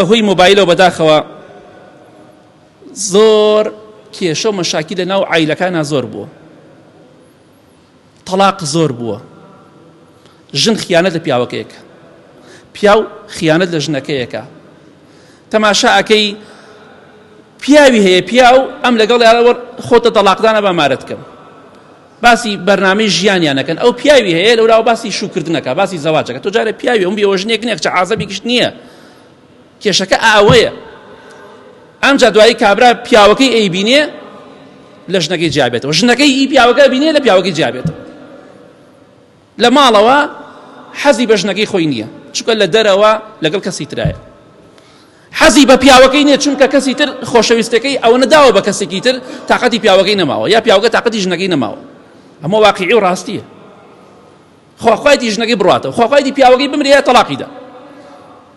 بەهۆی مۆبایلەوە بەداخەوە زۆر کێشە و مەشاکی لە ناو عیلەکانە زۆر بووە تەلاق زۆر بووە ژن خیانەت لە پیاوەکەیەکە پیاو خیانەت لە ژنەکەیەکە تەماشا ئەەکەی پیاوی هەیە پیاو ئەم لەگەڵ خۆتە تەلاقدانە بە مارەت کەم باسی بەرنامەی ژیانیان ئەکەن ئەو پیاوی هەیە لەولاوە باسی شووکردنەکە باسی زەواجەکە تۆ جارێ پیاوی ئەم بێوە ژنێک نییە کچە عازەبێکیش نییە کێشەکە ئاوەیە ئەمجا دوایی کابرا پیاوەکەی ئەیبینێ لە ژنەکەی جیابێتەوە ژنەکەی ئی پیاوەکە بینێ لە پیاوەکەی جیابێتەوە لە ماڵەوە حەزی بە ژنەکەی خۆی نییە چونکە لە دەرەوە لەگەڵ کەسی ترایە حەزی بە پیاوەکەی نیە چونکە کەسی تر خۆشەویستەکەی ئەوەنە داوە بە کەسێکی تر تاقەتی پیاوەکەی نەماوە یا پیاوەکە تاقەتی ژنەکەی نەماوە ئەمە واقعی و ڕاستیە خواخوایتی ژنەکەی بڕاتەوە خواخوایتی پیاوەکەی بمرێ یا تەلاقیدا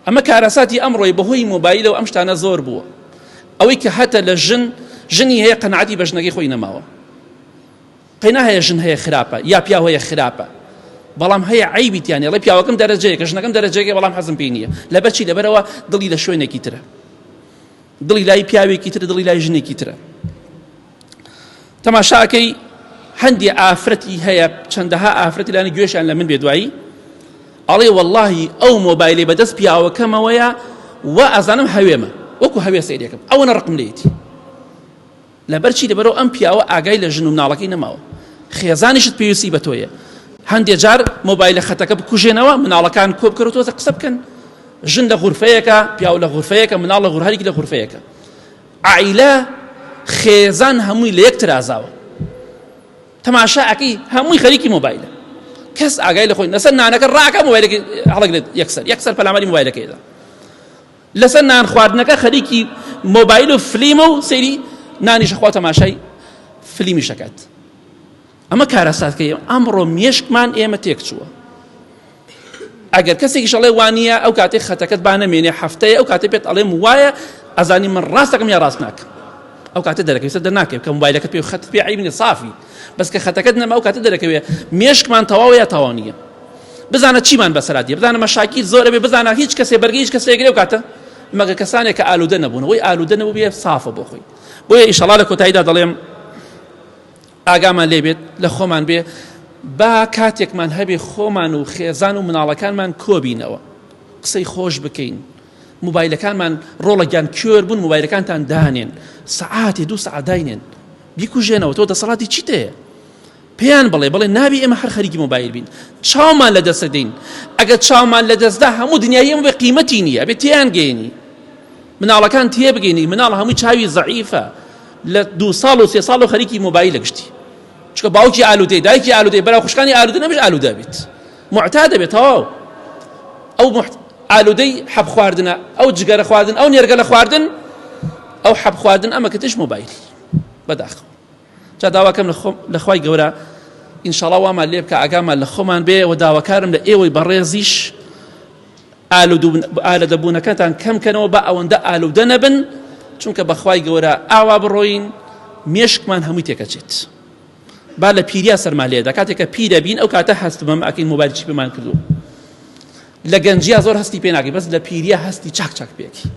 ئەمە کارەساتی ئەمڕۆی بەهۆی مۆبایلەوە ئەم شتانە زۆر بووە ئەوەی کە هەتە لە ژن ژنی هەیە قەناعەتی بە ژنەکەی خۆی نەماوە قەینا هەیە ژن هەیە خراپە یا پیاو هەیە خراپە بەڵام هەیە عەیبی تیا نیە ئەڵێ پیاوەکەم دەرەجەیەکە ژنەکەم دەرەجەیەکە بەڵام حەزم پێی نییە لەبەر چی لەبەرەوە دڵی لە شوێنێکی ترە دڵی لای پیاوێکی تر دڵی لای ژنێکی ترە تەماشاکەی هەندێ ئافرەتی هەیە چەندەها ئافرەتی لانی گوێشیان لە من بێ دوایی ئەڵێ واللهی ئەو مۆبایلی بەدەست پیاوەکەمەوەیە و ئەزانم هەوێمە وەکو هەوێ سەیرێکم ئەوەنە ڕقم لێیەتی لەبەر چی لەبەرئەوە ئەم پیاوە ئاگای لە ژن و مناڵەکەی نەماوە خێزانیشت پێویستی بە تۆیە هەندێ جار مۆبایلە خەتەکە بکوژێنەوە مناڵەکان کۆ بکەرەوە تۆزە قسە بکەن ژن لە غورفەیەکە پیاو لە غورفەیەکە مناڵ لە غور هەریک لە غورفەیەکە عیلە خێزان هەمووی لە یەک ترازاوە تەماشا ئەکەی هەمووی خەریکی مۆبایلە کەس ئاگای لە خۆی لەسەر نانەکە ڕاکە مۆبایلەکەی هەڵەگرێت یەکسەر یەکسەر پەلاماری مۆبایلەکەیدا لەسەر نان خواردنەکە خەریکی مۆبایل و فلیمە و سەیری نانیش خوا تەماشای فلیمیش ئەکات ئەمە کارەساتکەی ئەمڕۆ مێشکمان ئێمە تێک چووە ئەگەر کەسێکیش ئەڵێ وانە ئەو کاتێک خەتەکەت با نەمێنێ هەفتەیە ئەو کاتێ پێت ئەڵێم وایە ئەزانی من ڕاستەکەم یا ڕاست ناکەم ئەو کاتە دەرەکەوێت سەر دەرناکەوێت کە مۆبایلەکەت پێ خەتت پێ عیب نیە سافی بەس کە خەتەکەت نەما ئەو کاتە دەرەکەوێت مێشکمان تەواوە یا تەواو نییە بزانە چیمان بەسەرا دیە بزانە مەشاکیل زۆرە بێ بزانە هیچ کەسێ بەرگەی هیچ کەسێک گرێ و کاتە مەگە کەسانێک کە ئالوودە نەبوون ئەوەی ئالوودە نەبوو بێ سافە بۆ خۆی بۆیە ئیشەڵا لە کۆتاییدا دەڵێم ئاگامان لێ بێت لە خۆمان بێ با کاتێکمان هەبێ خۆمان و خێزان و مناڵەکانمان کۆبینەوە قسەی خۆش بکەین موبایلەکانمان ڕۆڵە گیان کوێر بوون موبایلەکانتان دانێن سەعاتێ دوو سەعات داینێن بیکوژێنەوە تۆ دەسەڵاتی چیت هەیە پێیان بڵێ بڵێ نابی ئێمە هەر خەریکی مۆبایل بین چاومان لە دەست دەین ئەگەر چاومان لە دەستدا هەموو دنیای ئێمە بێ قیمەتی نییە بێ تێیان گەێنی مناڵەکان تێبگەینی مناڵ هەمووی چاوی زەعیفە لە دو ساڵ و سێ ساڵ و خەریکی مۆبایلە گشتی چونکە باوکی ئالوودەی دایکی ئالوودەی برا خوشکانی ئالوودە نەبێت ئالوودە بێت معتادە بێت تەواو ئەو ئالوودەی حەب خواردنە ئەو جگەرە خواردن ئەو نێرگەلە خواردن ئەو حەب خواردن ئەمە کە تش مۆبایل بەداخەوە جا داواکەم لە خوای گەورە ئینشاڵا وامان لێ بکە ئاگامان لە خۆمان بێ و داواکارم لە ئێوەی بەڕێزیش ئالودەبوونەکەتان کەم کەنەوە بە ئەوەندە ئالوودە نەبن چونکە بەخوای گەورە ئاوا بڕۆین مێشکمان هەمووی تێکەچێت با لە پیریا سەرمان لێدا کاتێک کە پیرە بین ئەو کاتە هەست بەم ئەکەین مۆبایل چی پێمان کردو لە گەنجیا زۆر هەستی پێ ناکەی بەس لە پیریا هەستی چاک چاک پێکی.